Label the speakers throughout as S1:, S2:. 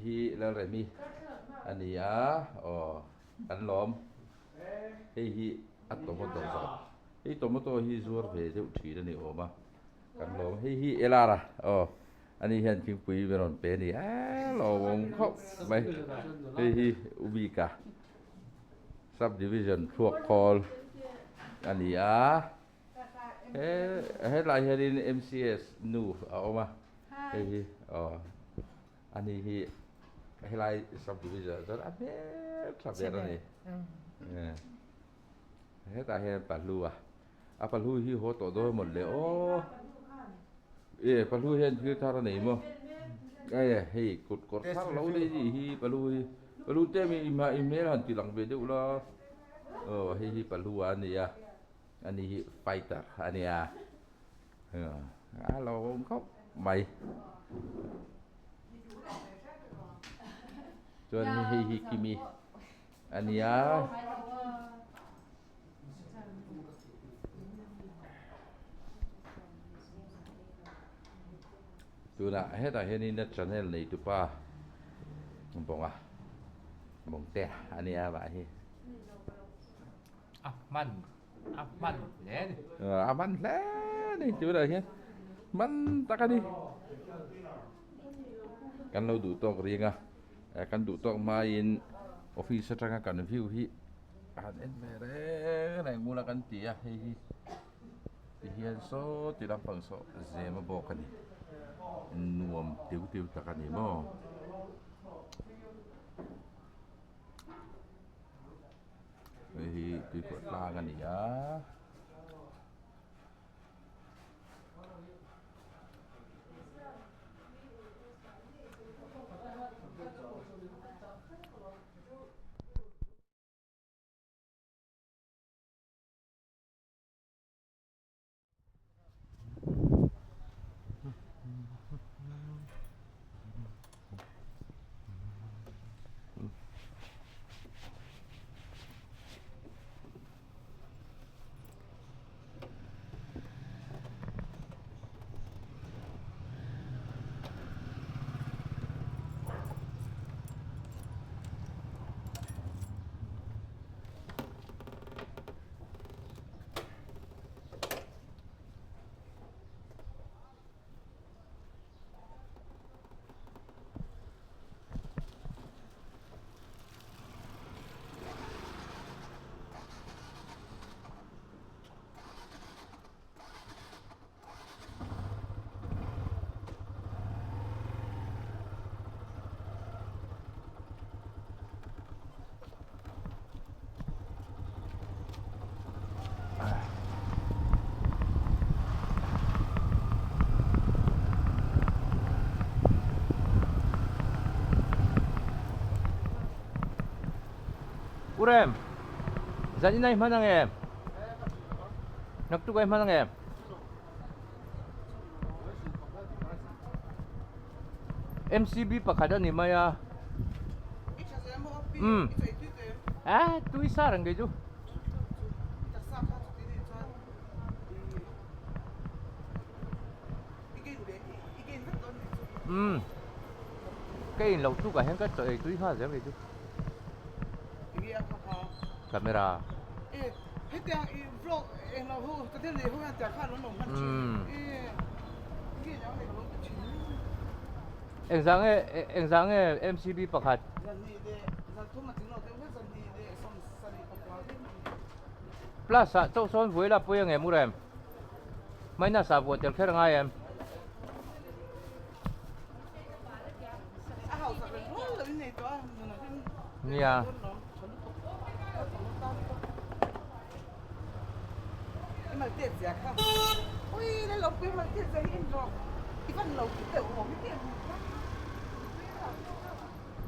S1: hi Lalremi a ni a, aw kan lawm. Hei hi a tomato zawrh, hei tomato hi zuar ve deuh thin a ni awm a, kan lawm. Hei hi Elara aw ani hian thingpui min rawn pe a ni a, lawmawm khawp mai. Hei hi Ubika sub division thluak khawl a ni a. He hetlai hianin MCS nu a awm a, hei hi aw ani hi helai sub division ah chuan a hmel tha ber a ni. Hetah hian pahlu a, a pahlu hi haw tawh dawn mawn le aw, e pahlu hian thil thar a nei maw, e hei kut kawr thar lo nei anih hi pahlu hi, pahlu te mi i hmel han ti lang ve deuh la, aw hei hi pahlu a ni a. Ani hi fighter a nia, a lo awm khawp mai. Chuan hei hi Kimi a nia. Tunah hetah hianin a channel neitupa Bawnga Bawngtea a nia mah hi.
S2: A hman a hman hle a ni.
S1: A hman hle a ni tunah hian hman tak a ni. Kan lo duh tawk ring a, kan duh tawk hmain office atanga kan view hi a han en ve reng reng bula kan ti a hei hi tihian saw ti lampang saw zem a bawk a ni nuam tiu tiu tak a ni maw. Hei hi tuikhuah tlang a ni a.
S2: Urem, zan in a i hman ang em? Naktuk a i hman ang em? MCB pakhat a ni mai a. Umm. A tui sa reng kei chu. Umm. Ka in loh tlukah hian ka chaw ei tui nghal zel kei chu. Camera. Engzah nge engzah nge MCB pakhat. Plus ah chauh sawn vuai la pui ang em Urem? Minus ah vuah tel kher angai em? Nia.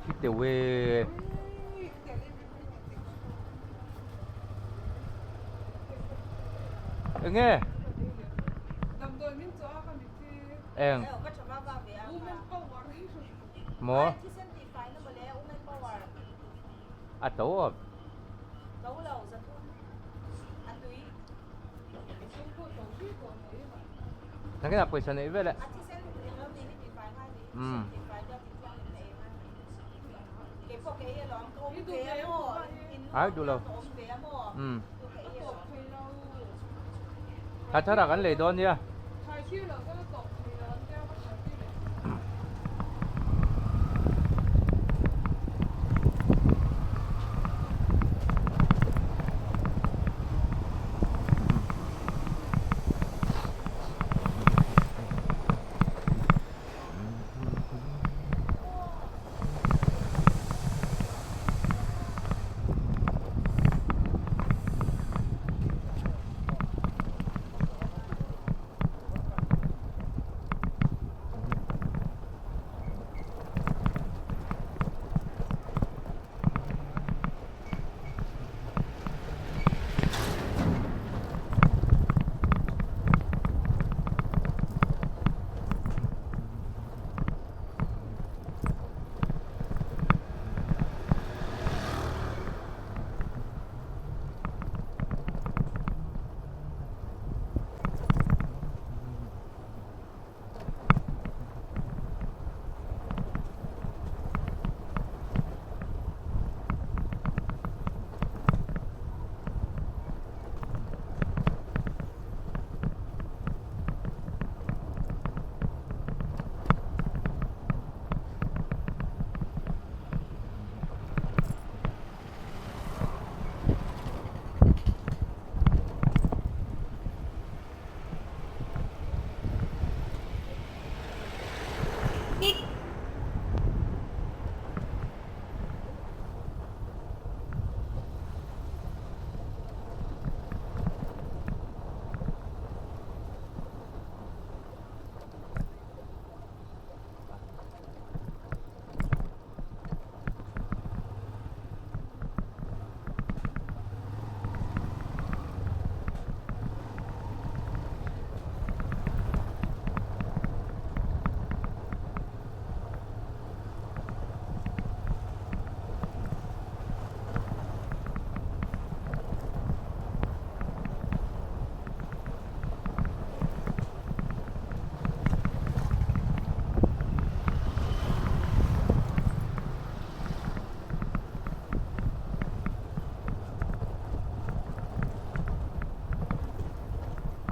S2: Thi teuh e. Enge? Eng? Maw? A to awm. Thangena pawisa neih vel e. Umm. Ai duh lo. Umm. Thla thar ah kan lei dawn nia.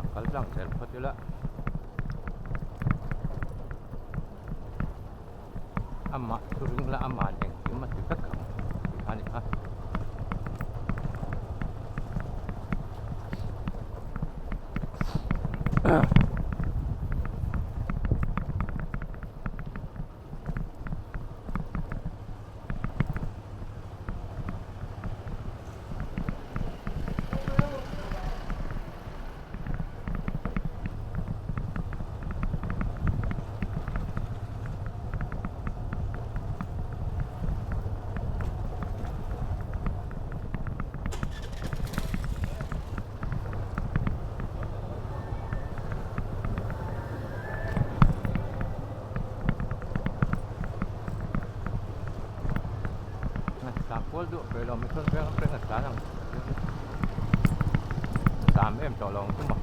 S2: A kal tlang zel phawt ila. Amah chu ring la amah engkim a ti vek ang tih a ni kha. Tlan kual duh ve lo mihring veng atang a tlan ang zam em tawh lo ang chu maw.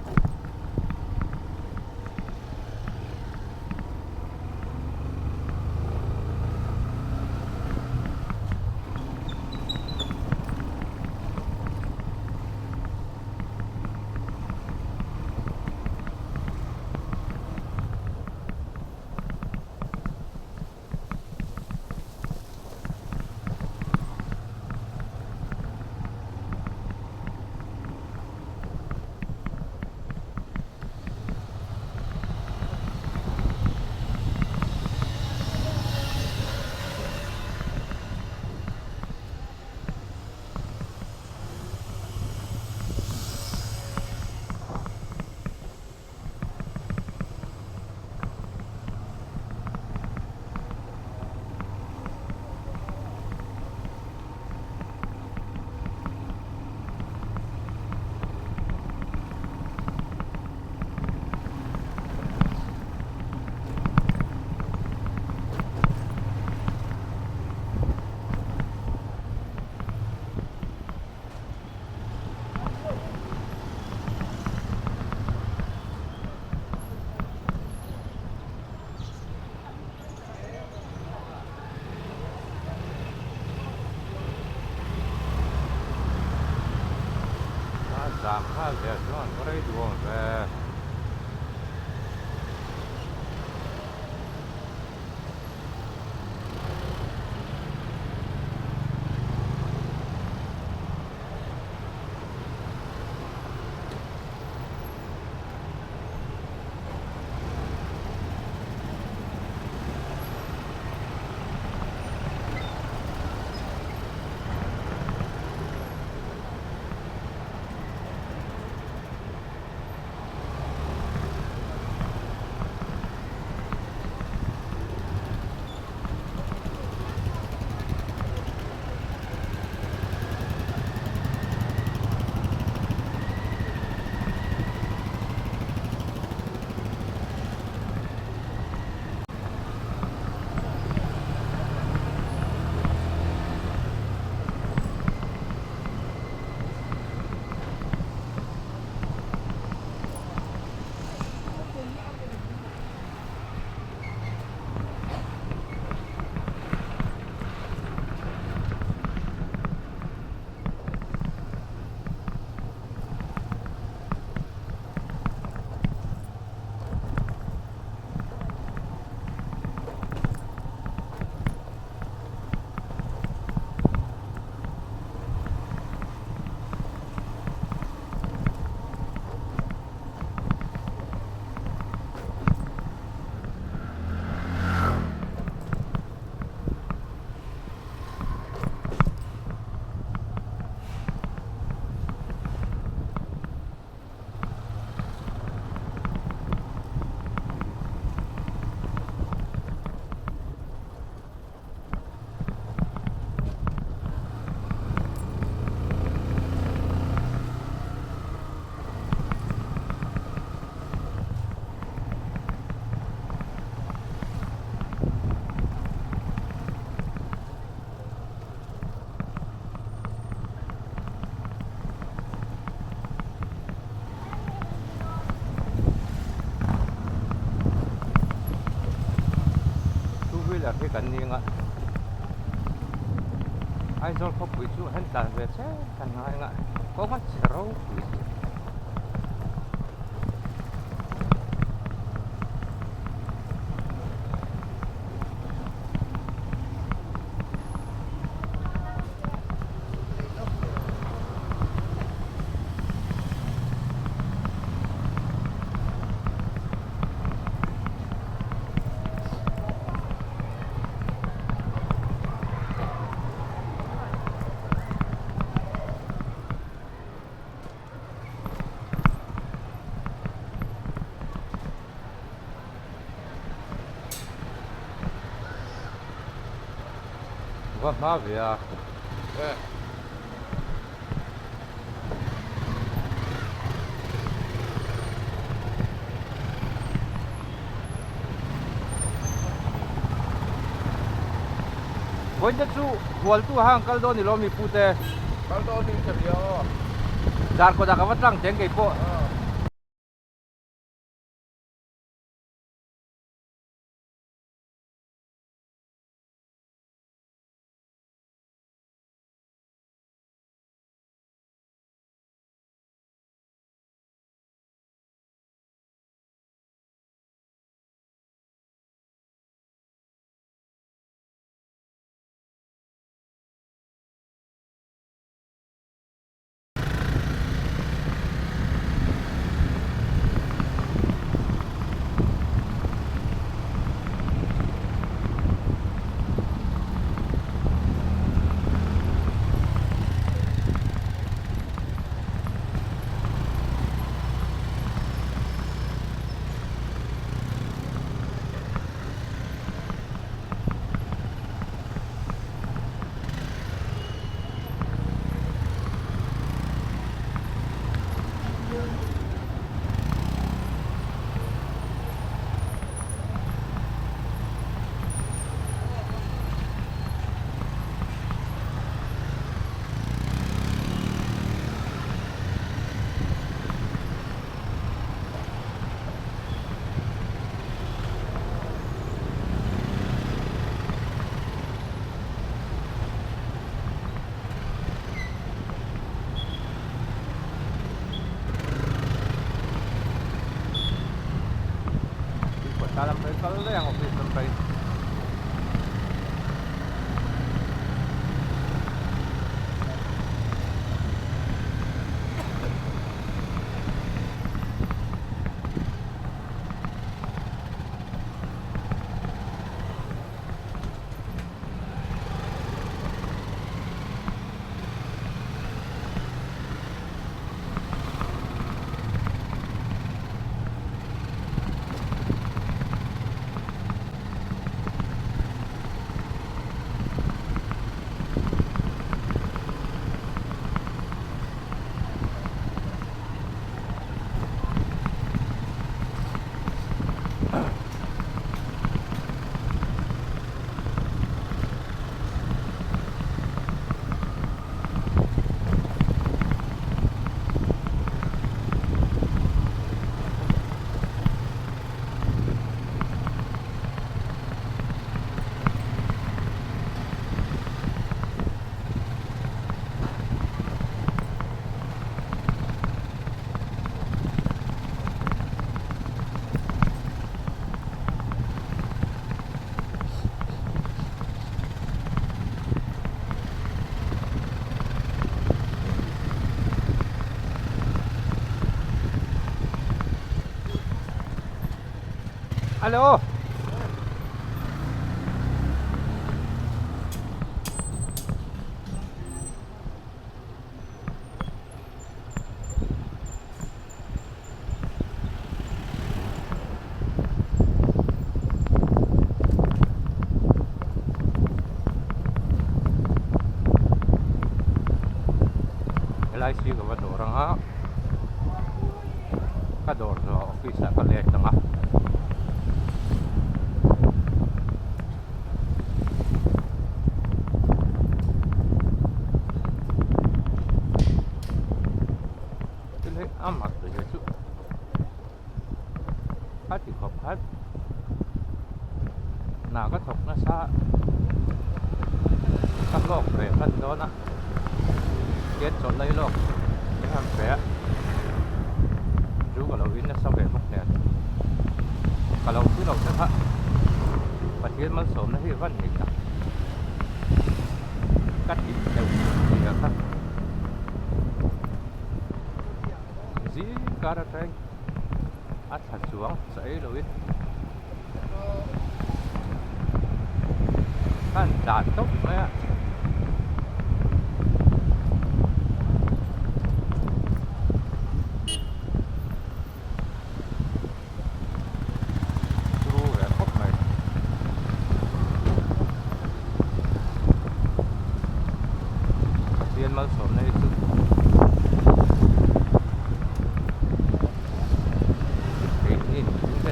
S2: tlan nghal zel chuan ka rei duh awm ve. Two wheeler hi kan ning a, Aizawl khawpui chu han tlan ve che kan ngai ang a, kawng a chhe ropui si. Va hma ve a. Vawiin te chu hualtu hang kal dawn ni lo mi pute.
S1: Kal dawn ni ka ria aw.
S2: Zarkawt ah ka va tlang teng kei pawh. Ta lam phei kal daih ang office lam phei. Alo. Helai si ka va dawr ang a ka dawr zawh office ah ka let ang a. Thil hi a mak ve chu a ti khawp khat hna ka thawk nasa ka hlawk ve hman dawn a tian chawlh lai lawk min han pe a chu ka lo in nasa ve bawk nen ka lo thu lo te kha Pathian malsawmna hi van ni tak ka ti deuh nia kha zing kar atang a thla chuang chaih loin khan dan tawp mai a. Turu ve khawp mai. Pathian malsawmna hi chu keini mihring te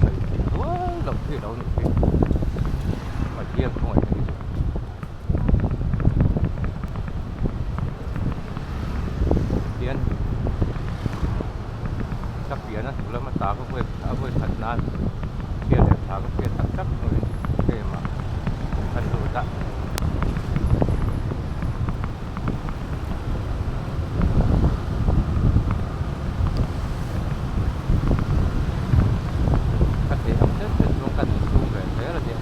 S2: sawi theih rual loh hi a lo nih hi. Pathian khawngaihna hi chu. Hian ka pian a hnu lama ta ka vawi a vawi khat nan chhia leh tha ka hriat tak tak hnuin keimah kan lut a. Ka theih ang chen chen chuan kan insum ve zel a nia.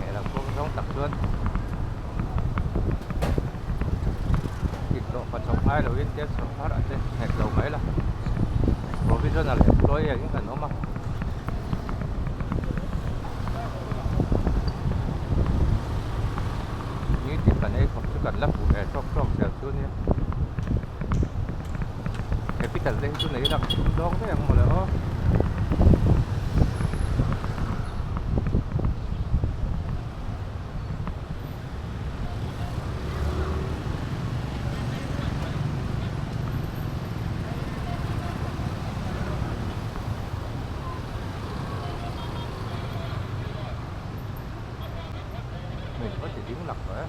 S2: Lehlam kawng zawng tak chuan inhlawh hmachhawp ngai loin tia sawrkar ah te nghet lo mai la provisional employee angin kan awm a. Nitin kan ei khawp chu kan la fuh ve tawk tawk zel chu nia. Capital te hi chu nei ila ka sumdawng daih ang mawle aw. Mình có chỉ dính lặc rồi á.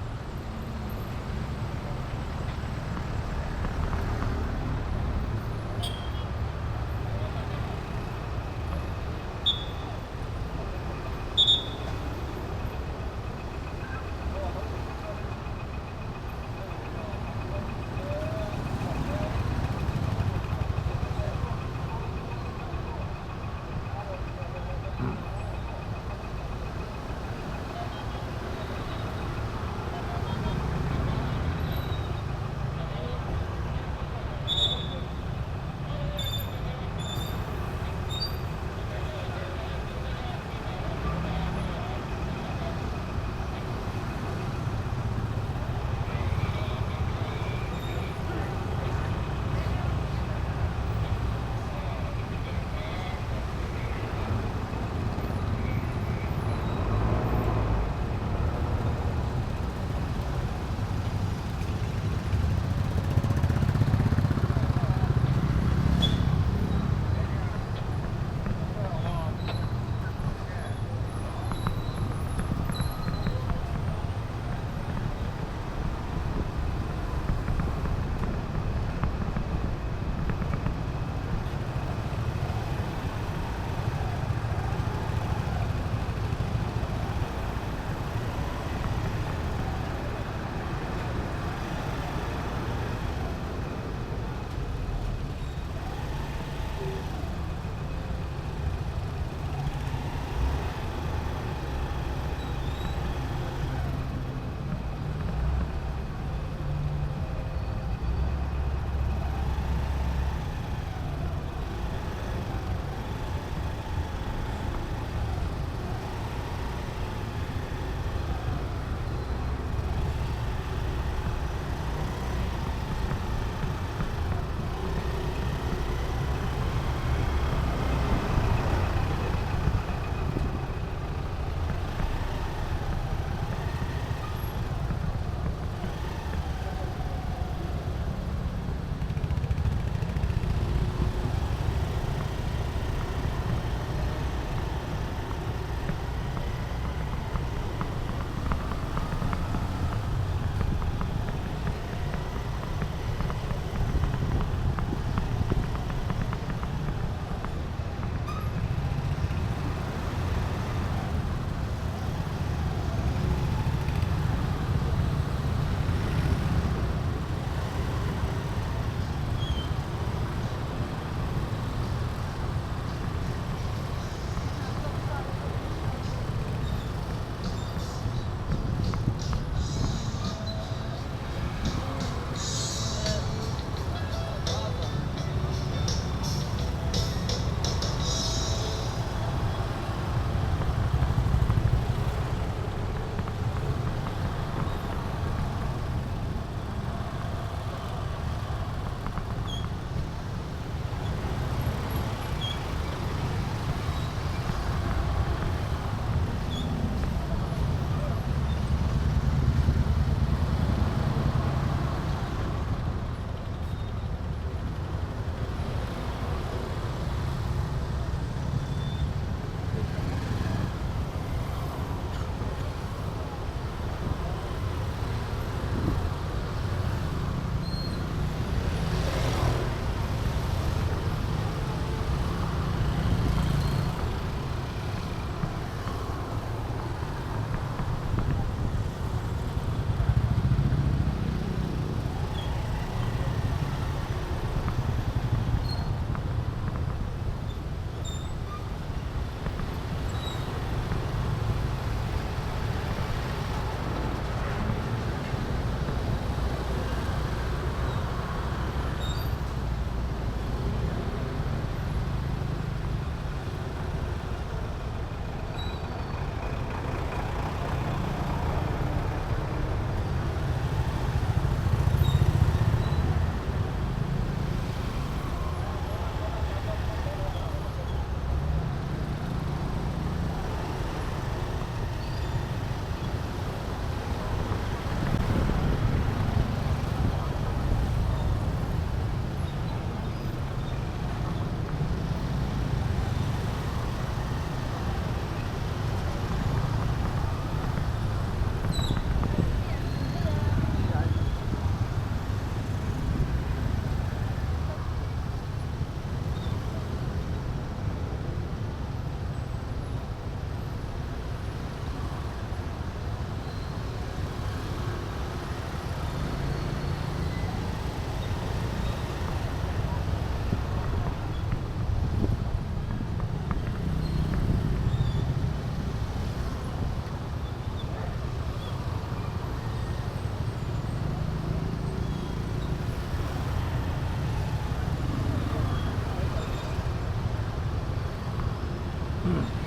S2: Sangha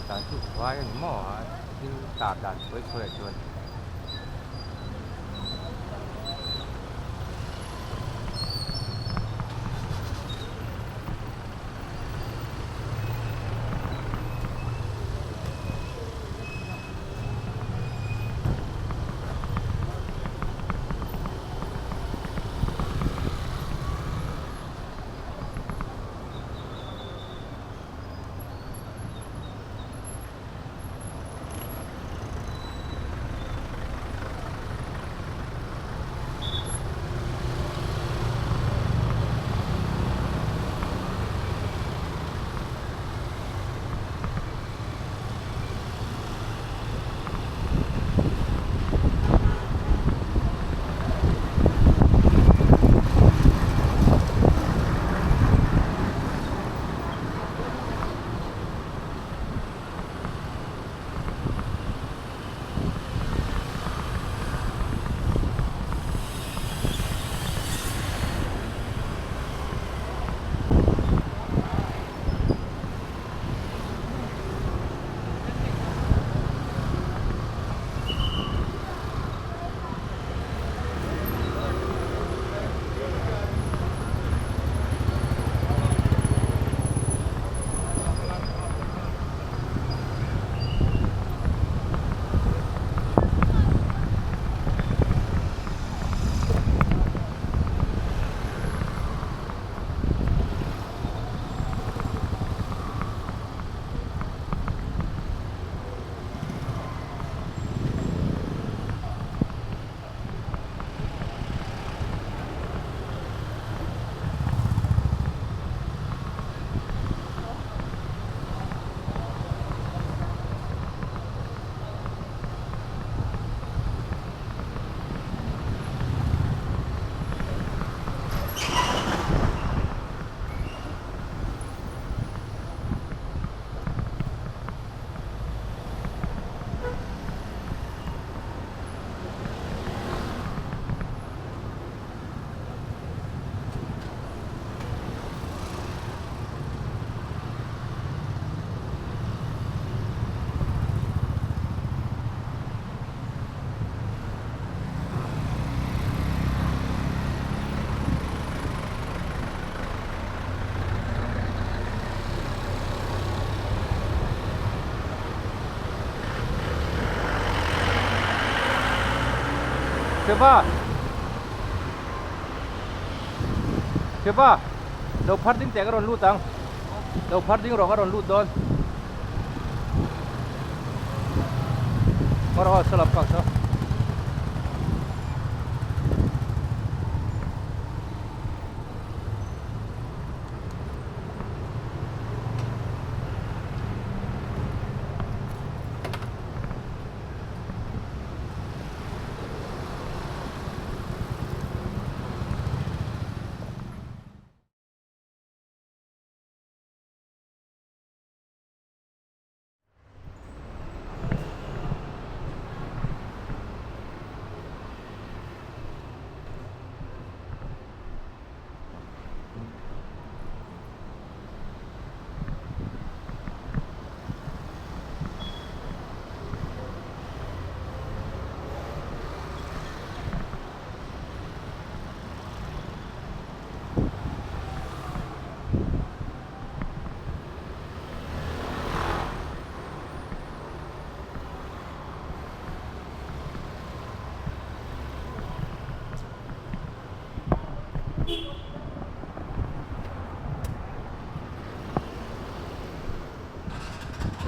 S2: tlan chu vai a ni maw a thil tar dan chhuai chhuai ah chuan. Thianpa Thianpa lo phar ding teh ka rawn lut ang lo phar ding rawh ka rawn lut dawn Ngaw rawh aw saw lam pang saw.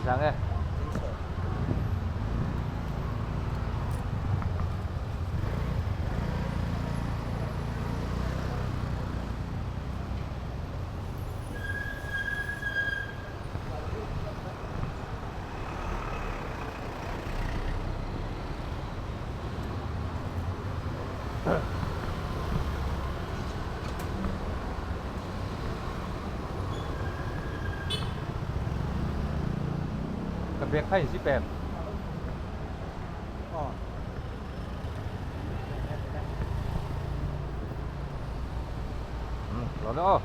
S2: Zang e. Ka bag kha in zip em? Lo le aw.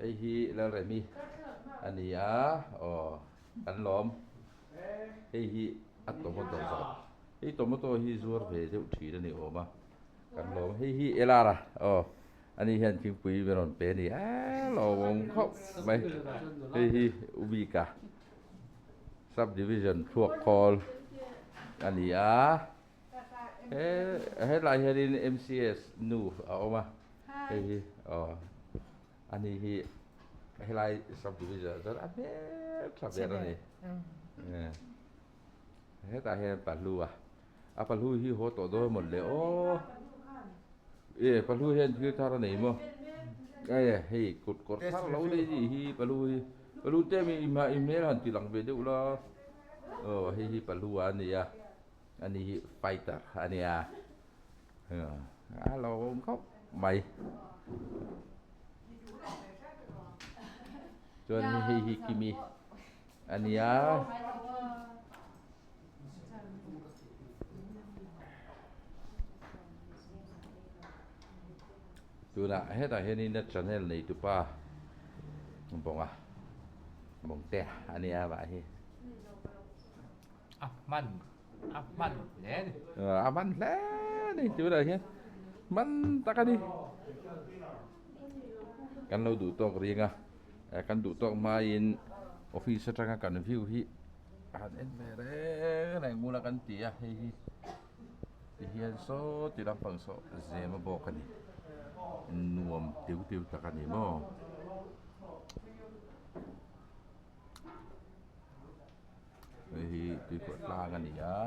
S1: Hei hi Lalremi a ni a, aw kan lawm. Hei hi a tomato zawrh, hei tomato hi zuar ve deuh thin a ni awm a, kan lawm. Hei hi Elara aw ani hian thingpui min rawn pe a ni a, lawmawm khawp mai. Hei hi Ubika sub division thluak khawl a ni a. He helai hianin M_C_S nu a awm a hei hi aw ani hi helai sub division ah chuan a hmel tha ber a ni hetah hian pahlu a a pahlu hi haw tawh dawn mawn le aw e pahlu hian thil thar a nei maw hei kut kawr thar lo nei anih hi pahlu hi pahlu te mi i hmel han ti lang ve deuh la aw hei hi pahlu a ni a. Ani hi fighter a nia a lo awm khawp mai chuan hei hi kimi a nia tunah hetah hianin a channel nei tupa bawnga bawngte a nia mah hi.
S2: A hman a hman hle a ni.
S1: A hman hle a ni tunah hian hman tak a ni. Kan lo duh tawk ring a, kan duh tawk hmain office atanga kan view hi han en ve reng reng bula kan ti a hei hi tihian saw ti lampang saw zem a bawk a ni nuam tiu tiu tak a ni maw. Hei hi tuikhuah tlang a ni a.